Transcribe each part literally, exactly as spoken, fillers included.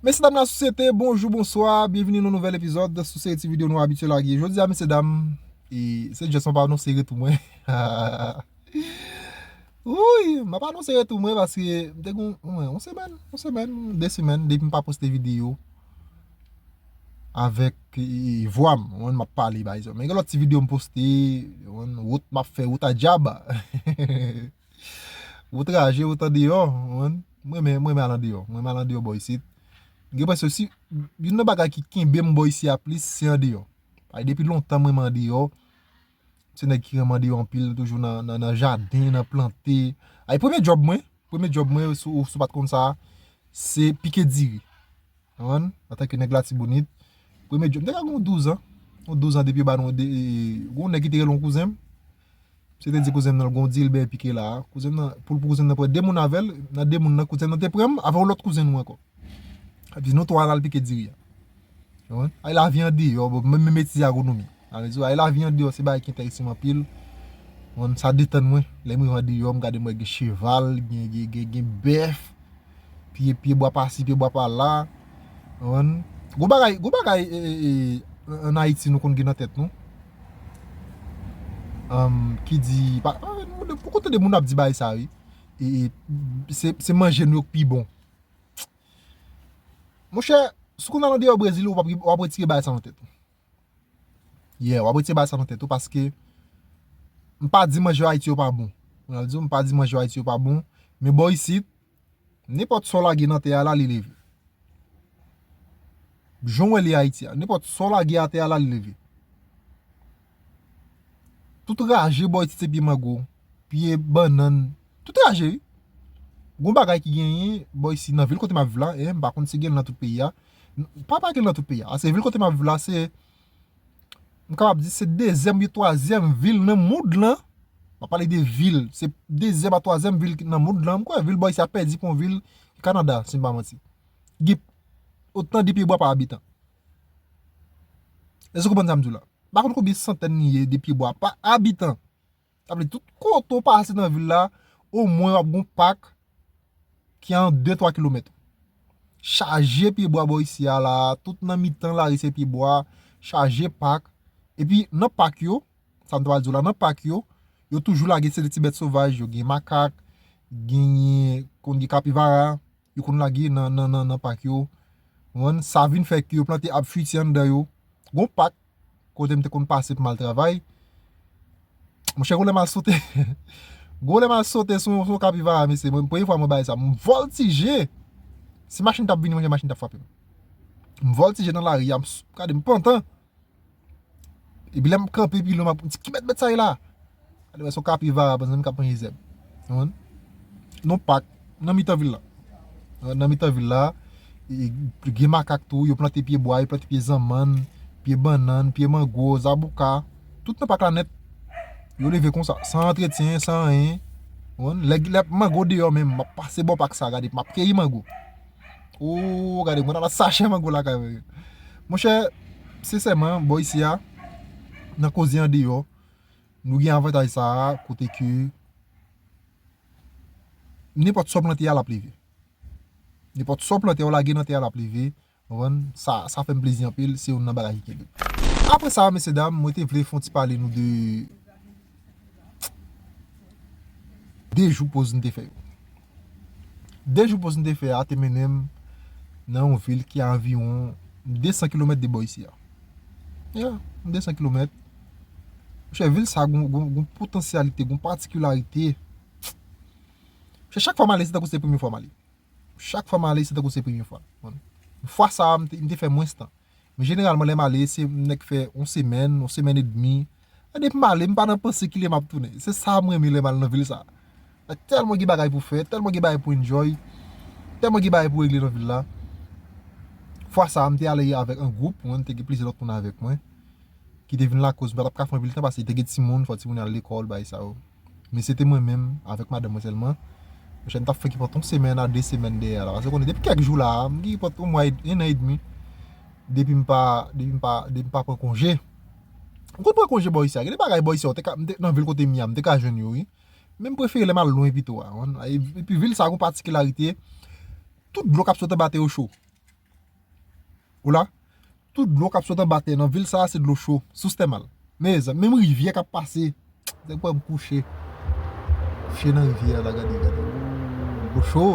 Mesye dam lasosyete, bonjou, bonswa, byenvini nan nouvèl epizòd sou seri ti videyo nou abitye lage. Jodi a, mesye dam, e, se just mwen pa anonse retou mwen. Wi, m ap anonse retou mwen paske m te gon, mwen, yon semèn, yon semèn, de semèn, depi m pa poste videyo avèk, e, vwa m, mwen, m ap pale, bay egzanp. Men gen lòt ti videyo m poste, mwen, wout m ap fè, wout a djab. Wout raje, wout andeyò, mwen, mwen renmen, mwen renmen al andeyò, mwen renmen al andeyò bò isit. Gen prèske si, youn nan bagay ki kenbe m bò isi a plis, se andeyò. Ay, depi lontan mwen renmen andeyò. Se nèg ki renmen andeyò anpil, toujou nan, nan, nan jaden, nan plante. Ay, premye djòb mwen, premye djòb mwen, si w, si w pa t konn sa, se pike diri. Konprann? Antanke nèg Latibonit, premye djòb, m te ka gen yon douz an. Yon douz an depi yo ba nou de, gon nèg ki te rele yon kouzen m. Se te di kouzen m nan, l gon diri l benyen pike la. Kouzen m nan, pou, pou kouzen m nan pran de moun avè l, nan de moun nan, kouzen m nan te pran m avè yon lòt kouzen nou ankò. Epi nou twa n al pike diri a. Konprann? Ay lavi andeyò, bon, mwen menm etidye agronomi. Sa vle di, ay lavi andeyò, se bagay ki enterese m anpil. Konprann? Sa detann mwen. Lè m rive andeyò, m gade m wè gen cheval, gen, gen, gen, gen bèf, pye, pye bwa pa si, pye bwa pa la. Konprann? Gon bagay, gon bagay, e, e, e, ann Ayiti nou konn gen nan tèt nou. Anm, ki di, pa, pa, pou kote de moun ap di bagay sa, wi. E, e, se, se manje nou yo k pi bon. Monchè, si w konn al andeyò Brezil, w ap, w ap retire bagay sa nan tèt ou. Yeah, w ap retire bagay sa nan tèt ou paske m pa di manje Ayiti yo pa bon. Ronaldo, m pa di manje Ayiti yo pa bon, men bò isit, nenpòt sa w lage nan tè a la, li leve. Jan w wè li Ayiti a, nenpòt sa w lage atè a la, li leve. Tout raje bò isit se pye mango, pye bannann, tout raje, wi. Gon bagay ki genyen bò isi nan vil kote m ap viv la, e m pa konn si gen l nan tout peyi a. N-, pa, pa gen l nan tout peyi a. Paske vil kote m ap viv la, se, m kapab di, se dezyèm oubyen twazyèm vil nan mond lan. M ap pale de vil, se dezyèm a twazyèm vil ki nan mond lan. M kwè vil bò isi a pèdi pou yon vil Kanada, si m pa manti. Gen otan de pye bwa pa abitan. Èske w konprann sa m di w la? M pa konn konbyen santèn li ye de pye bwa pa abitan. Sa vle di tout kote w pase nan vil la, omwen w ap gon pak ki an de twa kilomèt. Chaje pye bwa bò isi a la, tout nan mitan lari se pye bwa, chaje pak. Epi nan pak yo, sa m ta pral di w la, nan pak yo, yo toujou lage se de ti bèt sovaj, yo gen makak, genyen, konn gen kapivara, yo konn lage nan, nan, nan, nan pak yo. Konprann? Sa vin fè ke yo plante ab fwiti anndan yo. Gon pak, kote m te konn pase pou m al travay. Monchè, gon lè m al sote. Gon lè m al sote sou, sou kapivara, mesye. Mwen, premye fwa mwen bay sa. M vòltije. Si machin t ap vini, monchè, machin t ap frape m. M vòltije nan lari a, m s-, gade, m pantan. Epi lè m kanpe pi lwen, m ap di, "Ki bèt, bèt sa ye la?" Gade, wè, se yon kapivara, pandan m k ap manje zèb. Konprann? Non pak, nan mitan vil la. Nan mitan vil la, e, gen makak tou, yo plante pye bwa, yo plante pye zanmann, pye bannann, pye mango, zabouka, tout nan pak la nèt. Yo leve konsa, san antretyen, san anyen. Konprann? Lè, lè mango deyò menm, m ap pase bò pak sa, gade, m ap keyi mango. O, gade, mwen ta pral sache mango lakay mwen. Monchè, sensèman, bò isi a, nan koze andeyò, nou gen avantaj sa a, kote ke nenpòt sa w plante a, l ap leve. Nenpòt sa w plante a, w lage nan tè a, l ap leve. Konprann? Sa, sa fè m plezi anpil, se youn nan bagay ki kenbe m. Apre sa, mesye dam, mwen te vle fè yon ti pale nou de de jou poz m te fè yo. De jou poz m te fè a te mennen m nan yon vil ki a anviwon de san kilomèt de bò isi a. Ya, de san kilomèt. Monchè, vil sa gon, gon, gon potansyalite, gon patikilarite. Monchè, chak fwa m ale, se tankou se premye fwa m ale. Chak fwa m ale, se tankou se premye fwa. Fwa sa a, m te, m te fè mwens tan. Men jeneralman, lè m ale, se nèg fè yon semèn, yon semèn edmi. E depi m ale, m pa nan panse kilè m ap tounen. Se sa m renmen lè m al nan vil sa. Tèlman gen bagay pou fè, tèlman gen bagay pou enjoy, tèlman gen bagay pou regle nan vil la. Fwa sa a, m te ale avèk an gwoup, mwen, te gen plizyè lòt moun avèk mwen, ki te vin lakoz m pa t ap ka fè anpil tan, paske te gen timoun, fò timoun yo al lekòl, bagay sa yo. Men se te mwen menm, avèk madanm mwen sèlman. Monchè, m t ap fè ki pran yon semèn a de semèn dèyè la. Paske konnen depi kèk jou la, m gen ki pran yon mwa, en an edmi, depi m pa, depi m pa, depi m pa pran konje. M konn pran konje bò isi a. Gen de bagay bò isi a, w te ka, m te, nan vil kote m ye a, m te ka jwenn yo, wi. Men m prefere lè m al lwen pito a, konprann? E, epi vil sa a gon patikilarite, tout dlo k ap sot anba tè yo cho. Ou la? Tout dlo k ap sot anba tè nan vil sa a se dlo cho, sous tèmal. Mezanmi, menm rivyè k ap pase. Nèg pran m kouche. Kouche nan rivyè a la, gade, gade. Dlo cho.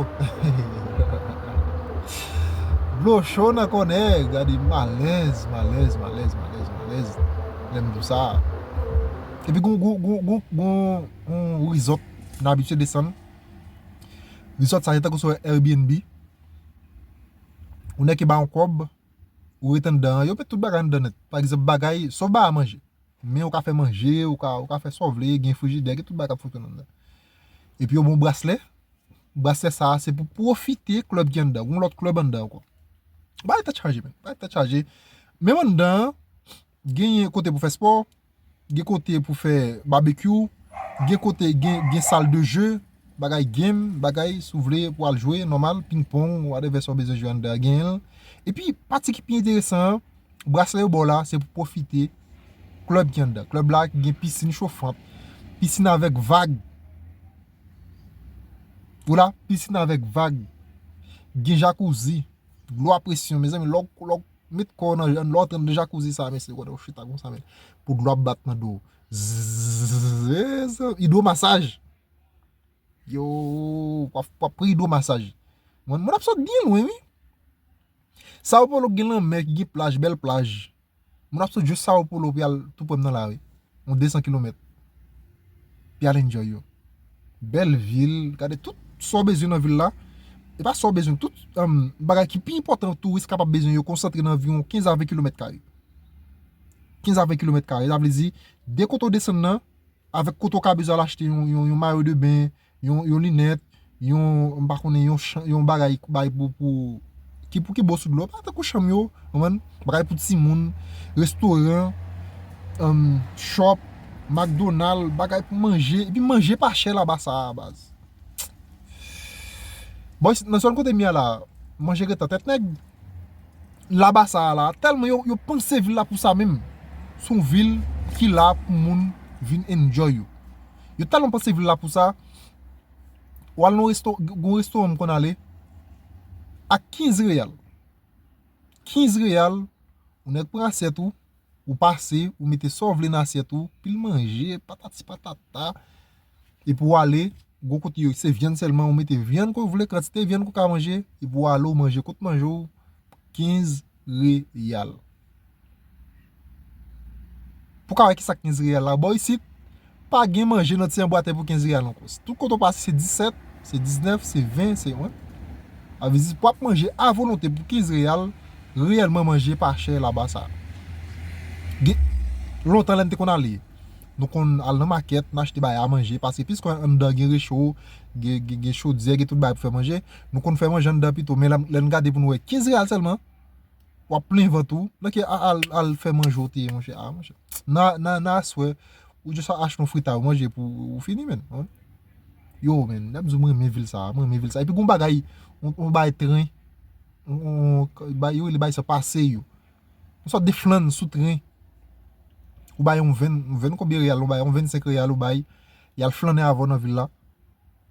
Dlo cho nan kònè, gade, malèz, malèz, malèz, malèz, malèz. Lè m di w sa. Epi gon, gon, gon, gon, gon, gon resort n abitye desann. Resort sa se tankou sou Airbnb. Ou nèk ki ba yon kòb, ou ret anndan an, yo met tout bagay anndan nèt. Pa egzanp, bagay, sòf ba a manje. Men ou ka fè manje, ou ka, ou ka fè sa w vle, gen frijidè, gen tout bagay k ap fonksyone anndan. Epi yo ba w braslè, braslè sa a se pou pwofite klèb ki anndan, gon lòt klèb anndan ankò. Bagay tèt chaje, men, bagay tèt chaje. Menm anndan an, genyen kote pou fè spò, gen kote pou fè babekyou, gen kote, gen, gen sal de jeu, bagay game, bagay si w vle pou al jwe, nòmal, ping pong, whatever sa w bezwen jwe anndan an, genyen l. Epi, pati ki pi enteresan an, braslè yo ba w la, se pou pwofite klèb ki anndan. Klèb la gen pisin chofant, pisin avèk vag. Ou la, pisin avèk vag. Gen jakouzi, dlo a presyon, mezanmi, lè w, lè w met kò w nan, lè w antre nan jakouzi sa, mesye, kote w chita konsa, men, pou dlo ap bat nan do w. Zzz, idwomasaj. Yo, w ap, w ap pran idwomasaj. Moun, moun ap sot byen lwen, wi. Sao Paulo gen lanmè ki gen plaj, bèl plaj. Moun ap sot jis Sao Paulo pou y al tou prè m nan la, wi. Yon de san kilomèt. Pou y al enjoy yo. Bèl vil, gade tout sa w bezwen nan vil la. E pa sa w bezwen, tout, em, bagay ki pi enpòtan touris kapab bezwen yo konsantre nan anviwon kenz a ven kilomèt kare. Kenz a ven kilomèt kare, sa vle di, de kote w desann nan, avèk kote w ka bezwen al achte yon, yon, yon mayo de ben, yon, yon linèt, yon, m pa konnen, yon chan-, yon bagay, bagay pou, pou, ki pou ki bo sou dlo, pa tankou chanm yo, konprann? Bagay pou timoun, restoran, em, shop, McDonald, bagay pou manje, epi manje pa chè laba sa a, baz. Bon, isit, nan zòn kote m ye a la, manje gentan tèt nèg. Laba sa a la, tèlman yo, yo panse vil la pou sa menm. Se yon vil ki la pou moun vin enjoy yo. Yo tèlman panse vil la pou sa, w al nan resto-, gon restoran m konn ale, ak kenz reyal. Kenz reyal, ou nèk pran asyèt ou, ou pase, ou mete sa w vle nan asyèt ou, pil manje, patati patata, epi w ale, gon kote yo, se vyann sèlman, ou mete vyann ke w vle, kantite vyann ke w ka manje, epi w ale, w manje kot manje w, kenz reyal. Pou w ka wè kisa kenz reyal la, bò isit, pa gen manje nan ti anbwatè pou kenz reyal ankò. Tout kote w pase, se disèt, se diznèf, se ven, se, wi. Sa vle di, w ap manje avolonte pou kenz reyal, reyèlman manje pa chè laba sa. Gen, lontan lè n te konn ale, nou konn al nan makèt, n achte bagay a manje, paske piske anndan gen recho, gen, gen, gen chodyè, gen tout bagay pou fè manje, nou konn fè manje anndan pito, men lè, lè n gade pou n wè kenz reyal sèlman, w ap plen vant ou, nan ki a-, al, al fè manje w te ye, monchè, a, monchè. Nan, nan, nan aswè, ou jis achte yon frita, ou manje pou ou fini, menn. Yo, menn, n ap di w, mwen renmen vil sa, mwen renmen vil sa. Epi gon bagay, yon, yon bagay tren, yon, yon, bay, yo rele bagay sa pase yo. Yon sòt de flann sou tren. Ou bay yon ven, yon ven konbyen reyal, ou bay yon vennsenk reyal, ou bay, y al flannen avè w nan vil la.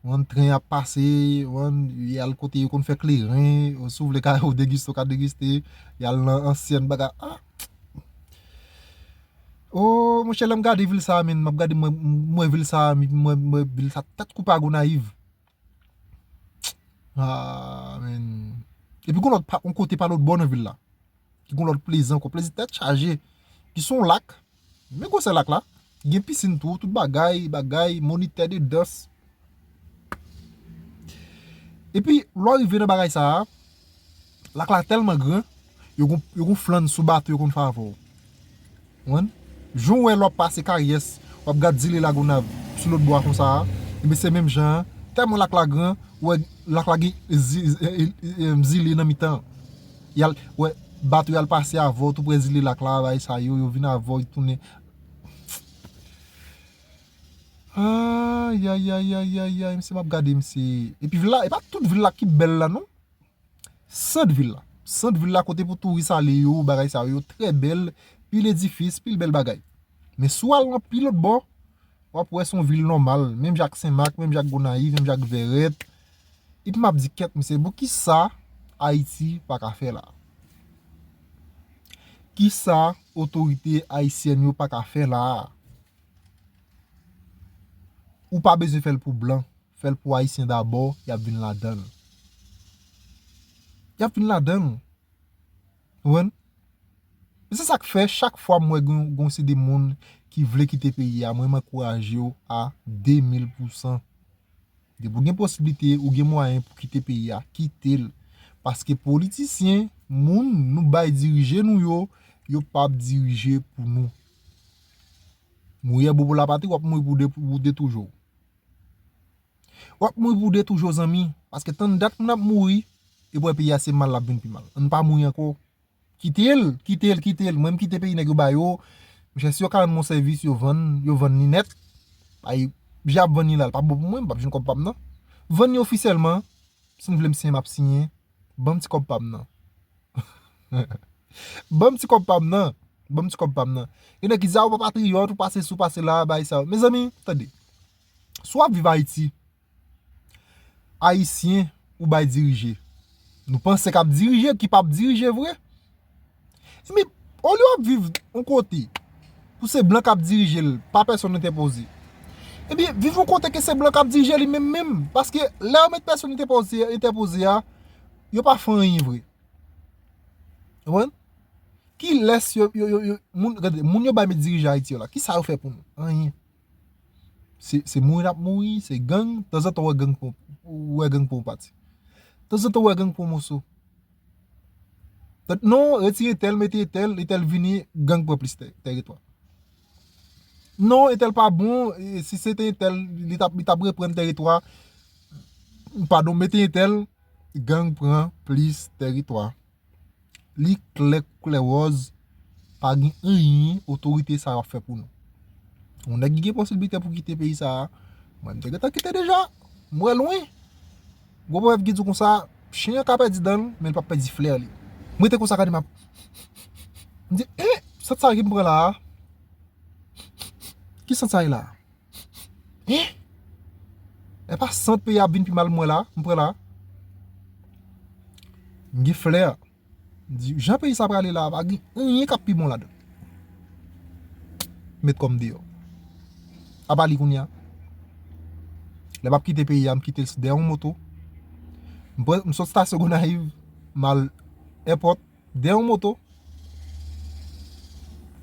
Yon tren ap pase, yon, y al kote yo konn fè kleren, si w vle ka, ou degiste, ou ka degiste, y al nan ansyèn bagay. Ah! Oh, monchè, lè m gade vil sa a, menn, m ap gade, mwen, mwen vil sa a, mwen, mwen vil sa tèt koupe a Gonayiv. Ah, menn. Epi gon lòt pa, yon kote pa lòt bò nan vil la. Ki gon lòt plezi ankò, plezi tèt chaje. Ki se yon lak. Men gwosè lak la. Gen pisin tou, tout bagay, bagay, monitè de dans. Epi, lè w rive nan bagay sa a, lak la tèlman gran, yo gon, yo gon flann sou bato yo konn fè avè w. Konprann? Jan w wè lè w ap pase Karyès, w ap gad zile Lagonav sou lòt bò a konsa a, ebyen se menm jan an, tèlman lak la gran, w wè lak la gen zi-, e, e, e, zile nan mitan an. Y al, wè, bato y al pase avè w tou prè zile lak la, bagay sa yo, yo vin avè w, yo tounen. Ay, ay, ay, ay, ay, ay, misye, m ap gade, misye. Epi vil la, e pa tout vil la ki bèl la, non. Sant vil la. Sant vil la, kote pou touris ale yo, bagay sa yo, yo trè bèl, pil edifis, pil bèl bagay. Men si w al nan pi lòt bò, w ap wè se yon vil nòmal, menm jan ak Senmak, menm jan ak Gonayiv, menm jan ak Vèrèt. Epi m ap di, kèt, mesye, poukisa Ayiti pa ka fè la? Kisa otorite ayisyèn yo pa ka fè la a? Ou pa bezwen fè l pou blan, fè l pou ayisyen dabò, y ap vin ladan l. Y ap vin ladan l. Ou konprann? E se sa k fè, chak fwa m wè gen, gen yon seri de moun ki vle kite peyi a, mwen, m ankouraje yo a de mil pousan. Depi w gen posiblite, ou gen mwayen pou kite peyi a, kite l. Paske politisyen, moun nou bay dirije nou yo, yo p ap dirije pou nou. Mouri bo pou lapatri, w ap mouri pou de, pou de toujou. W ap mouri pou de toujou, zanmi. Paske tann dat moun ap mouri, epi w wè peyi a se mal l ap vin pi mal. Ann pa mouri ankò. Kite l, kite l, kite l. Mwen, m kite peyi nèg yo ba yo. Monchè, si yo ka rann m yon sèvis, yo vann, yo vann li nèt. Ay, jan y ap vann li la, l p ap bon pou mwen, m p ap jwenn kòb pa m nan. Vann li ofisyèlman, si m vle m siyen, m ap siyen. Ban m ti kòb pa m nan. Ban m ti kòb pa m nan. Ban m ti kòb pa m nan. Gen nèg ki di, "A, ou pa patriyòt, ou pa sesi, ou pa sela, bagay sa yo." Mezanmi, tande. Si w ap viv Ayiti, Ayisyen ou bay dirije. Nou panse k ap dirije, ki p ap dirije vre. Epi, olye w ap viv yon kote, pou se blan k ap dirije l, pa pèsonn entèpoze. Epi, viv yon kote ke se blan k ap dirije li menm menm. Paske lè yo met pèsonn entèpoze, entèpoze a, yo pa fè anyen vre. Ou konprann? Kilès yo, yo, yo, yo, moun, gade, moun yo bay met dirije Ayiti yo la, kisa yo fè pou nou? Anyen. Se, se mouri n ap mouri, se gang, tanzantan w wè gang pran, w wè gang pran yon pati. Tanzantan w wè gang pran yon moso. Donk, non, retire entèl, mete entèl, entèl vini, gang pran plis tè, tèritwa. Non, entèl pa bon, e, si se te entèl, li t ap, li t ap reprann tèritwa. Padon, mete entèl, gang pran plis tèritwa. Li klè kou klè wòz, pa gen anyen otorite sa yo ap fè pou nou. Yon nèg ki gen posiblite pou kite peyi sa a, mwen, m te gentan kite deja. M wè lwen. Gwo pwovèb ki di konsa, chen an ka pèdi dan l, men l p ap pèdi flè li. M rete konsa gade m ap, m di, "Eh, sant sa ki m pran la a? Ki sant sa ye la a? Eh? E pa sant peyi ap vin pi mal mwen la, m pran la?" M gen flè. M di, "Jan peyi sa prale la, pa gen anyen k ap pi bon ladan." Met kò m deyò. Apa li kounye a? Lè m ap kite peyi a, m kite l dèyè yon moto. M pran, m sot stasyon Gonayiv, m al èpòt, dèyè yon moto.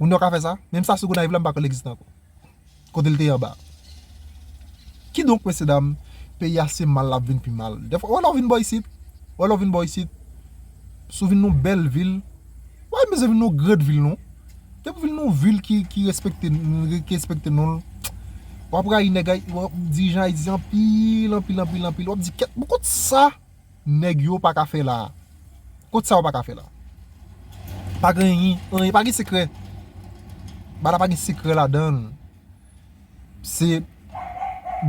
Moun yo ka fè sa? Menm stasyon Gonayiv la, m pa kwè l egziste ankò. Kote l te ye anba. Kidonk, mesye dam, peyi a se mal l ap vin pi mal. Dèfwa, wè lè w vin bò isit, wè lè w vin bò isit, si w vin nan yon bèl vil, wè, mezanmi, vin nan yon grand vil, non. Depi w vin nan yon vil ki, ki respekte, ki respekte non l, w ap rayi nèg, w ap dirijan ayisyen anpil, anpil, anpil, anpil. W ap di, "Kèt, bon, kot sa?" Nèg yo pa ka fè la a? Kot sa yo pa ka fè la a? Pa gen anyen, anyen, pa gen sekrè. Bagay la pa gen sekrè ladan l. Se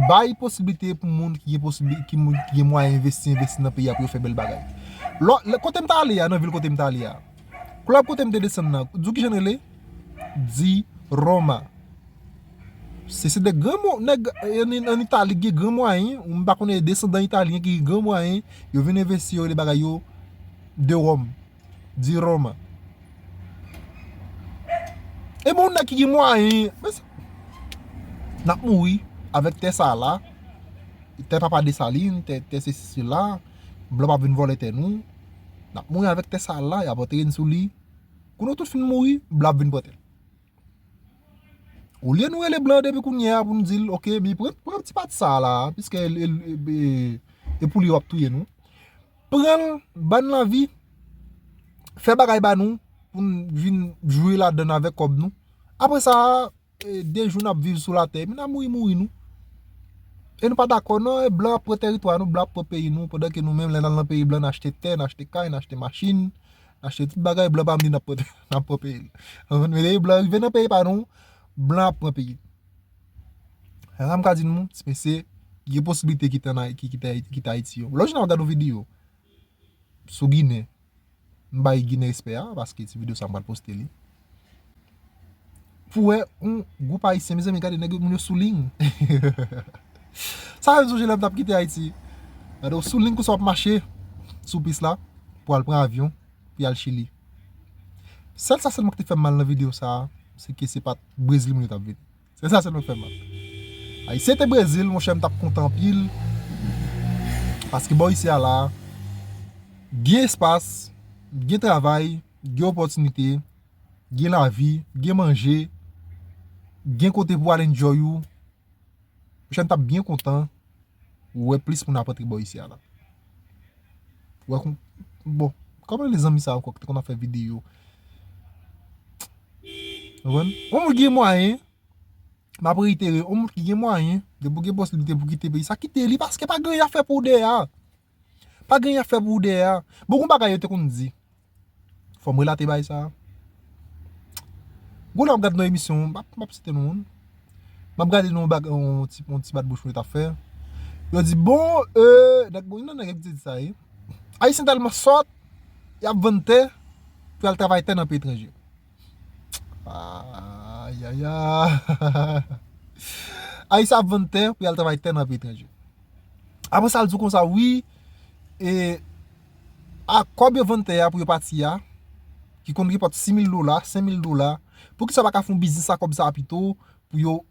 bay posiblite pou moun ki gen posibi-, ki moun ki gen mwayen envesti, envesti nan peyi a pou yo fè bèl bagay. Lò, lè, kote m t ale a, nan vil kote m t ale a. Klèb kote m te desann nan, di w kijan l rele? Di Roma. Se, se de gran mo-, nèg, eh, ann, ann Itali gen gran mwayen, ou m pa konnen desandan italyen ki gen gran mwayen, yo vin envesti, yo rele bagay yo de Ròm, di Roma. E bon, nèg ki gen mwayen, men se, n ap mouri avèk tè sa la, tè papa Desalin, tè, tè sesi sela, blan p ap vin vòlè tè nou, n ap mouri avèk tè sa la, y ap antere n sou li. Kou nou tout fin mouri, blan ap vin pran tè l. Olye nou rele blan depi kounye a pou nou di l, "Oke, mi pran, pran ti pati sa a la, piske e, e, e, e pou li w ap touye nou. Pran l, ban n lavi, fè bagay ba nou, pou n vin jwe ladan avèk kòb nou. Apre sa, e, de jou n ap viv sou latè, epi n a mouri, mouri nou." E nou pa dakò, non, e blan ap pran tèritwa nou, blan ap pran peyi nou, pandan ke nou menm, lè n al nan peyi blan, n achte tè, n achte kay, n achte machin, n achte tout bagay, blan pa vle n ap pran, n ap pran peyi l. Ou konprann? Men depi blan rive nan peyi pa nou, blan ap pran peyi l. Se sa m ka di nou, ti mesye, gen posiblite kite an Ay-, ki kite Ayiti, kite Ayiti yo. Lòt jou n ap gade yon videyo sou Ginen. M bay Ginen respè a, paske ti videyo sa m pral poste li. Pou wè yon gwoup ayisyen, mezanmi, gade nèg yo, moun yo sou liy. Sa fè m sonje lè m t ap kite Ayiti. Gade, w sou liy konsa w ap mache sou pis la pou al pran avyon, pou y al Chili. Sèl sa sèlman ki te fè m mal nan videyo sa a, se ke se pa t Brezil moun yo t ap vini. Se sa sèlman k fè m mal. Ayisyen te Brezil, monchè, m t ap kontan anpil. Paske bò isi a la, gen espas, gen travay, gen opòtinite, gen lavi, gen manje, gen kote pou al enjoy ou. Monchè, m t ap byen kontan wè plis moun ap antre bò isi a la. Wè kon, bon, kòman le zanmi sa ankò ki te konn ap fè videyo? Ou konprann? Yon moun ki gen mwayen, m ap reitere, yon moun ki gen mwayen, depi w gen posiblite pou kite peyi sa, kite li paske pa gen anyen y ap fè pou ou dèyè a. Pa gen anyen y ap fè pou ou dèyè a. Bon, gon bagay yo te konn di. Fò m relate bagay sa a. Gon lè m ap gade nan emisyon, m ap, m ap site non moun. M ap gade nan yon bag, yon ti, yon ti bat bouch mwen t ap fè. Yo di, bon, euh, nèg, bon, nan nèg ki te di sa, wi. Ayisyen tèlman sòt, y ap vann tè pou y al travay tè nan peyi etranje. Ayaya. Ayisyen ap vann tè pou y al travay tè nan peyi etranje. Apre sa, l di w konsa, wi, e, a kòb yo vann tè a pou yo pati a, ki konn repòt sis mil dola, senk mil dola, poukisa yo pa ka fè yon biznis a kòb sa a pito, pou yo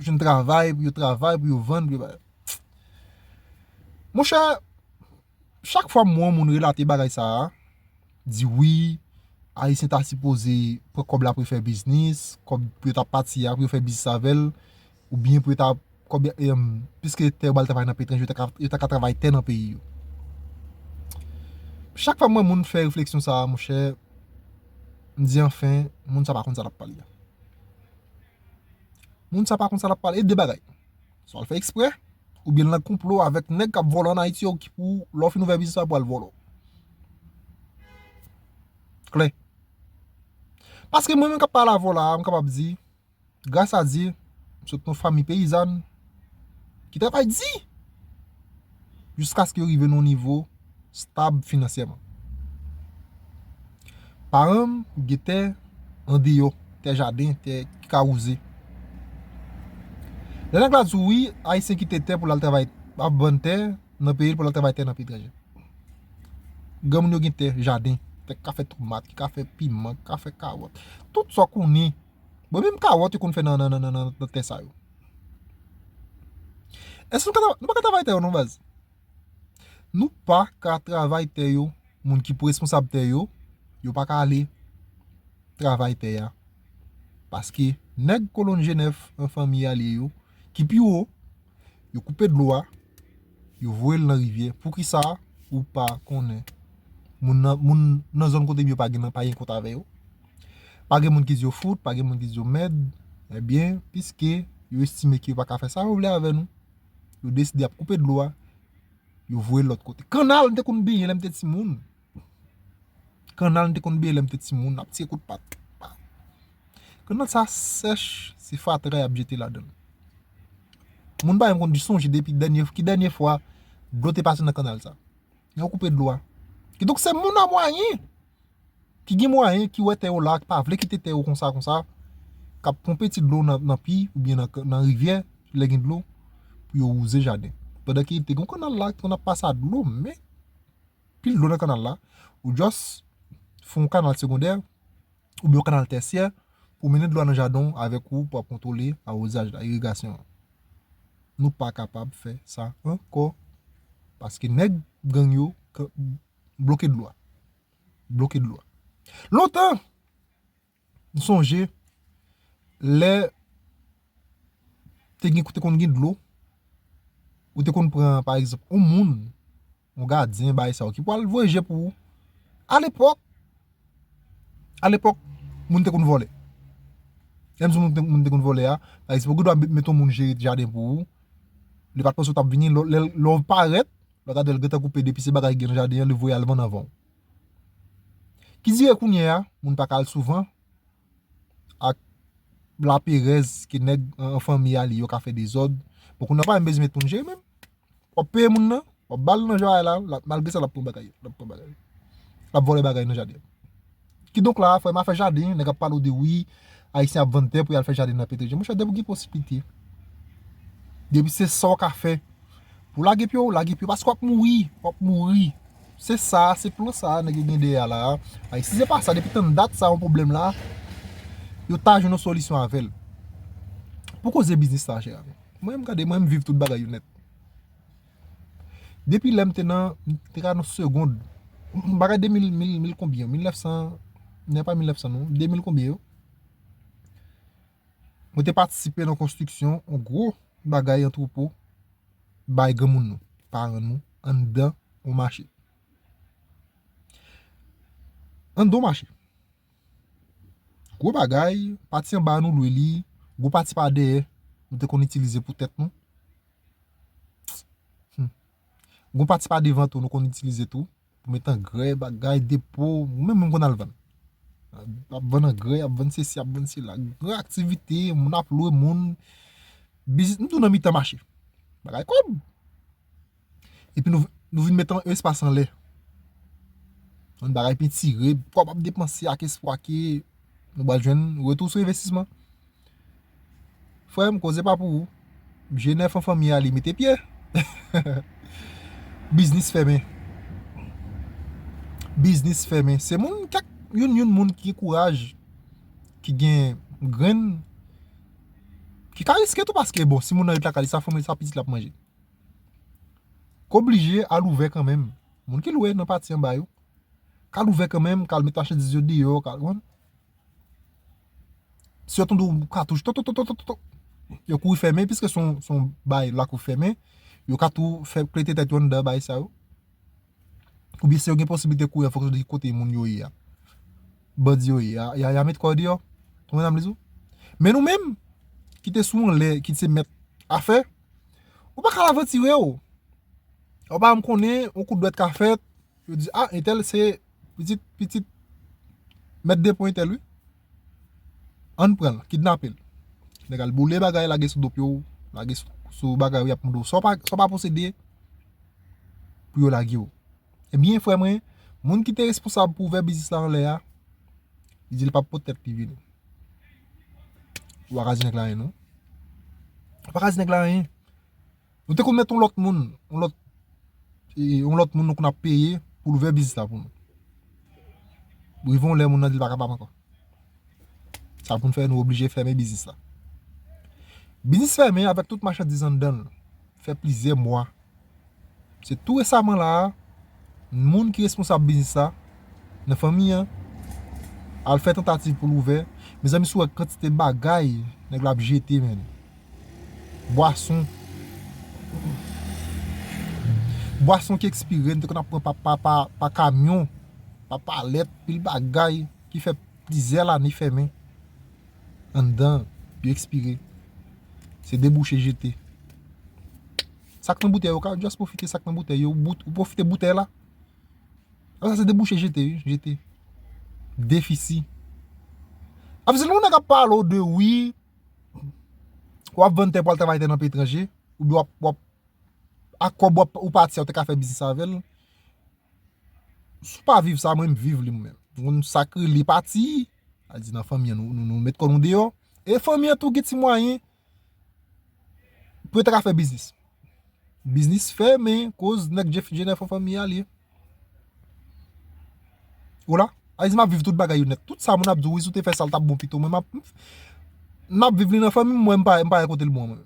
jwenn travay, pou yo travay, pou yo vann, pou yo... Monchè, chak fwa m wè yon moun relate bagay sa a, di wi, Ayisyen ta sipoze pran kòb la pou yo fè biznis, kòb pou yo ta pati a, pou yo fè biznis avè l, oubyen pou yo ta, kòb, em, piske tè yo ba l travay nan peyi etranje, yo ta ka, yo ta ka travay tè nan peyi yo. Chak fwa m wè moun fè refleksyon sa a, monchè, m di anfen, moun sa pa konn sa l ap pale a. Moun sa pa konn sa l ap pale, e de bagay. Swa l fè eksprè, oubyen l nan konplo avèk nèg k ap vòlò ann Ayiti yo ki pou, lè w fin ouvè biznis la, pou al vòlò. Klè. Paske mwen menm k ap pale avè w la a, m kapab di, gras a Dye, m sot nan yon fanmi peyizàn ki travay di jiskaske yo rive nan yon nivo stab finansyèman. Paran m gen tè andeyò, tè jaden, tè ki ka wouze. Lè nèg la di w wi, Ayisyen kite tè pou l al travay, ap vann tè nan peyi l pou l al travay tè nan peyi etranje. Granmoun yo gen tè jaden, tè ki ka fè tomat, ki ka fè piman, ki ka fè kawòt. Tout sa w konnen. Bon, menm kawòt yo konn fè nan, nan, nan, nan, nan, nan tè sa yo. Èske nou ka tra-, nou pa ka travay tè yo non, baz? Nou pa ka travay tè yo. Moun ki pou responsab tè yo, yo pa ka ale travay tè a. Paske nèg kolòn Jenèf an fanmi alye yo, ki pi wo, yo koupe dlo a, yo voye l nan rivyè. Poukisa ou pa konnen? Moun nan, moun nan zòn kote m yo pa gen, pa gen kont avè yo. Pa gen moun ki di yo fout, pa gen moun ki di yo mèd. Ebyen, piske yo estime ke yo pa ka fè sa yo vle avè nou, yo deside ap koupe dlo a, yo voye l lòt kote. Kannal, m te konn benyen lè m te timoun. Kannal, m te konn benyen lè m te timoun, n ap tire kout pat. Kannal sa sèch, se fatra y ap jete ladan l. Moun pa menm konn sonje depi dènye, ki dènye fwa dlo te pase nan kannal sa. Yo koupe dlo a. Kidonk, se moun an mwayen ki gen mwayen, ki wè tè yo la, ki pa vle kite tè yo konsa, konsa, k ap ponpe ti dlo nan, nan pi oubyen nan, nan rivyè, lè gen dlo, pou yo wouze jaden. Pandan ke te gen yon kannal la, ki konn ap pase a dlo, men pil dlo nan kannal la, ou just fè yon kannal segondè, oubyen yon kannal tèsyè, pou mennen dlo a nan jaden w avèk ou, pou ap kontwole awozaj la, irigasyon an. Nou pa kapab fè sa ankò, paske nèg gang yo ka-, bloke dlo a. Bloke dlo a. Lontan, m sonje, lè te gen, te konn gen dlo, ou te konn pran, pa egzanp, yon moun, yon gadyen, bagay sa yo, ki pral voye je pou ou. Alepòk, alepòk, moun te konn vòlè. Lè m di moun te, moun te konn vòlè a, pa egzanp, ou gen dwa met yon moun jere jaden pou ou, li pa t panse w t ap vini, lè, lè, lè w parèt, lè w gade l gentan koupe depi se bagay ki gen nan jaden an, li voye al vann anvan w. Ki dire kounye a, moun pa ka al souvan, ak laperèz ke nèg an, an fanmi a li yo ka fè dezòd. Bon, kounye a pa menm bezwen met moun jere menm. W ap peye moun nan, w ap ba l nan jaden la, l ap, malgre sa, l ap pran bagay, l ap pran bagay. L ap vòlè bagay nan jaden. Kidonk la, frè m, afè jaden, nèg ap pale w de wi, Ayisyen ap vann tè pou y al fè jaden nan peyi etranje. Monchè, depi w gen posiblite, depi se sa w ka fè, pou lage pye w, lage pye w, paske w ap mouri, w ap mouri. Se sa, se plan sa nèg yo gen dèyè a la. Ay, si se pa sa, depi tann dat sa yon pwoblèm la, yo ta jwenn yon solisyon avè l. Pou koze biznis sa, chè. Mwen, m gade, mwen, m viv tout bagay yo nèt. Depi lè m te nan, m te ka nan segond. Bagay de mil, mil, mil konbyen? Mil nèf san, nè pa mil nèf san non, de mil konbyen yo. Mwen te patisipe nan konstriksyon yon gwo bagay antrepo bay granmoun nou, paran nou, anndan yon mache. Anndan yon mache. Gwo bagay, pati anba a nou lwe li, gwo pati pa dèyè, nou te konn itilize pou tèt nou. Hmm. Gwo pati pa devan tou, nou konn itilize tou. Pou met angrè, bagay, depo, mwen menm, mwen konn al vann. Ap vann angrè, ap vann sesi, ap vann sela. Gran aktivite, moun ap lwe moun. Biznis, nou tou nan mitan mache. Bagay kòb. Epi nou, nou vin met yon espas anlè. Yon bagay pentire, kòb ap depanse ak espwa ke nou pral jwenn retou sou envestisman. Frè m, koze pa pou ou. Je nèf an fanmi a li mete pye. Biznis fèmen. Biznis fèmen. Se moun, kèk youn, youn moun ki gen kouraj, ki gen grenn, ki ka riske tou paske, bon, si moun nan ret lakay li, sa fanmi, sa pitit l ap manje. K oblije al ouvè kanmenm. Moun ki lwe nan pati anba yo, k al ouvè kanmenm, k al met machandiz yo deyò, k al, konprann? Si yo tande yon katouch, to, to, to, yo kouri fèmen, piske se yon, se yon bay lakou fèmen, yo ka tou fè klete tèt yo anndan bay sa yo. Oubyen si yo gen posiblite kouri an fonksyon de ki kote moun yo ye a. Bandi yo ye a, y a, y a met kò yo deyò. Konprann sa m di w? Men nou menm, ki te sou anlè, ki te se mèt afè, ou pa ka avantire w. Ou pa janm konnen, yon kout dwèt ka fèt, yo di, ah, entèl se pitit, pitit mèt de pwen entèl, wi. Ann pran l, kidnape l. Nèg al boule bagay, lage sou do pye w, lage sou, sou bagay ou, y ap mande w sa w pa, sa w pa posede pou yo lage w. Ebyen, frè mwen, moun ki te responsab pou ouvè biznis la anlè a, li di l p ap pot tèt li vini. Ou pa ka di nèg la anyen, non. Ou pa ka di nèg la anyen. Nou te konn met yon lòt moun, yon lòt, e, yon lòt moun nou konn ap peye pou l ouvè biznis la pou nou. Rive yon lè moun nan di l pa kapab ankò. Sa pou n fè, nou oblije fèmen biznis la. Biznis fèmen avèk tout machandiz anndan l. Fè plizyè mwa. Se tou resaman la a, moun ki responsab biznis la, nan fanmi an, al fè tantativ pou l ouvè. Mezanmi, si w wè kantite bagay nèg la ap jete, menn. Bwason. Bwason ki ekspire, n te konn ap pran pa, pa, pa, pa kamyon, pa palèt, pil bagay ki fè plizyè lane fèmen anndan, yo ekspire. Se debouche jete. Sak nan boutèy yo, ka just pwofite sak nan boutèy yo, ou bout-, ou pwofite boutèy la. Apre sa, se debouche jete, wi, jete. Defisi. Ap di, lè yon nèg ap pale w de wi, w ap vann tè pou al travay tè nan peyi etranje, oubyen w ap, w ap, ak kòb w ap, ou pati a, ou te ka fè biznis avè l. Si w pa viv sa, mwen, m viv li, mwen menm. Moun sa k rele pati, a di nan fanmi an, nou, nou, nou met kò nou deyò. E fanmi an tou gen ti mwayen pou yo ta ka fè biznis. Biznis fèmen, koz nèg Jeff Jennifer fanmi a li ye. Ou la? A di m ap viv tout bagay yo nèt. Tout sa moun ap di w, wi, si w te fè sa, l t ap bon pito. Mwen, m ap, m ap viv li nan fanmi m, mwen, m pa, m pa wè kote l bon, mwen.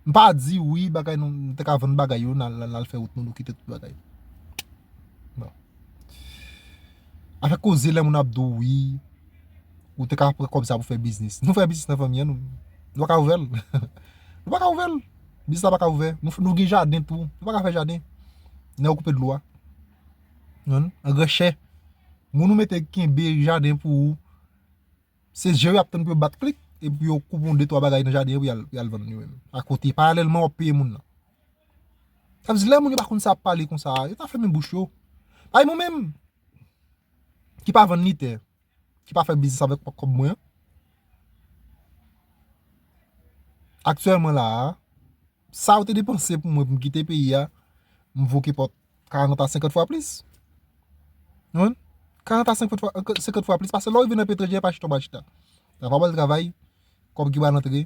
M pa di, wi, bagay nou, nou te ka vann bagay yo, n al, n al, n al fè wout nou, nou kite tout bagay. Non. Afè koze lè moun ap di w, wi, ou te ka pran kòb sa pou fè biznis. Nou fè biznis nan fanmi an, nou, nou pa ka ouvè l. Nou pa ka ouvè l. Biznis la pa ka ouvè. Nou, nou gen jaden tou. Nou pa ka fè jaden. Nan yo koupe dlo a. Non, angrè chè. Moun ou mete kenbe jaden pou ou. Se je yo ap tann pou yo bat klik, epi yo koupe yon de twa bagay nan jaden, epi y al, y al vann yo menm. Akote, paralèlman, w ap peye moun nan. Sa vle di, lè moun yo pa konn sa ap pale konsa a, yo ta fèmen bouch yo. Bay mwen menm, ki pa vann ni tè, ki pa fè biznis avèk kòb mwen an. Aktyèlman la a, sa yo te depanse pou mwen pou m kite peyi a, m vo kenpòt karant a senkant fwa plis. Wi. Karant a senkant fwa, senkant fwa plis. Paske lè w rive nan peyi etranje, pa chita w pa chita. Travay, travay, kòb ki pral antre.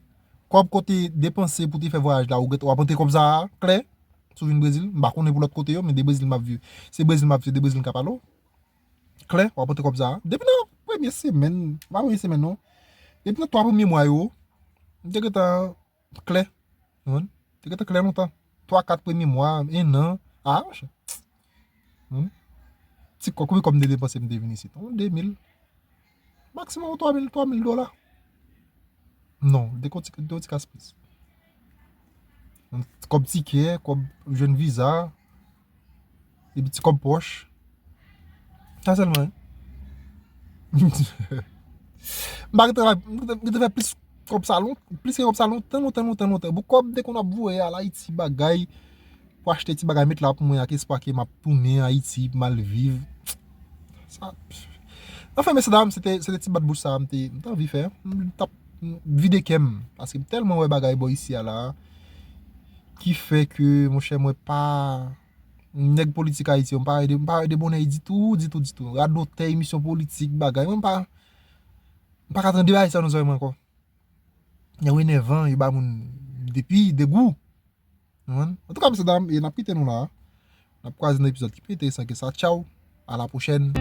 Kòb ke w te depanse pou te fè vwayaj la, ou gen, w ap antre kòb sa a, klè. Si w vin Brezil, m pa konnen pou lòt kote yo, men de Brezil m ap viv. Se Brezil m ap viv, se de Brezil m ka pale w. Klè, w ap rantre kòb sa a. Depi nan premye semèn, pa premye semèn non. Depi nan twa premye mwa yo, m te gentan klè. Ou konprann? Te gentan klè lontan. Twa, kat premye mwa, en an. Ah, monchè. Hmm? Ti kòb, konbyen kòb m te depanse m te vin isit? Yon de mil. Maksimòm twa mil, twa mil dola. Non, de kòb ti, de kòb ti kas plis. Kòb tikè, kòb jwenn viza, epi ti kòb pòch. Sa sèlman, wi. M pa gentan, m gentan fè plis kòb sa lon, plis ke kòb sa lontan, lontan, lontan, lontan. Pou kòb te konn ap voye al Ayiti bagay, pou achte ti bagay met la pou mwen ak espwa ke m ap tounen Ayiti pou m al viv. Sa, anfen, mesye dam, se te, se te ti bat bouch sa a m te, m te anvi fè. M t ap vide kè m, paske m tèlman wè bagay bò isi a la, ki fè ke, monchè, mwen pa, nèg politik Ayiti yo, m pa rele, m pa rele bonè ditou, ditou, ditou. Radotè, emisyon politik, bagay. Mwen m pa, m pa ka tande bagay sa nan zòrèy mwen ankò. Yo enèvan, yo ba moun depi, degou. Ou konprann? Antouka, mesye dam, e n ap kite nou la. N ap kwaze nan epizòd ki pi enteresan ke sa. Tchaw, a la pwochèn.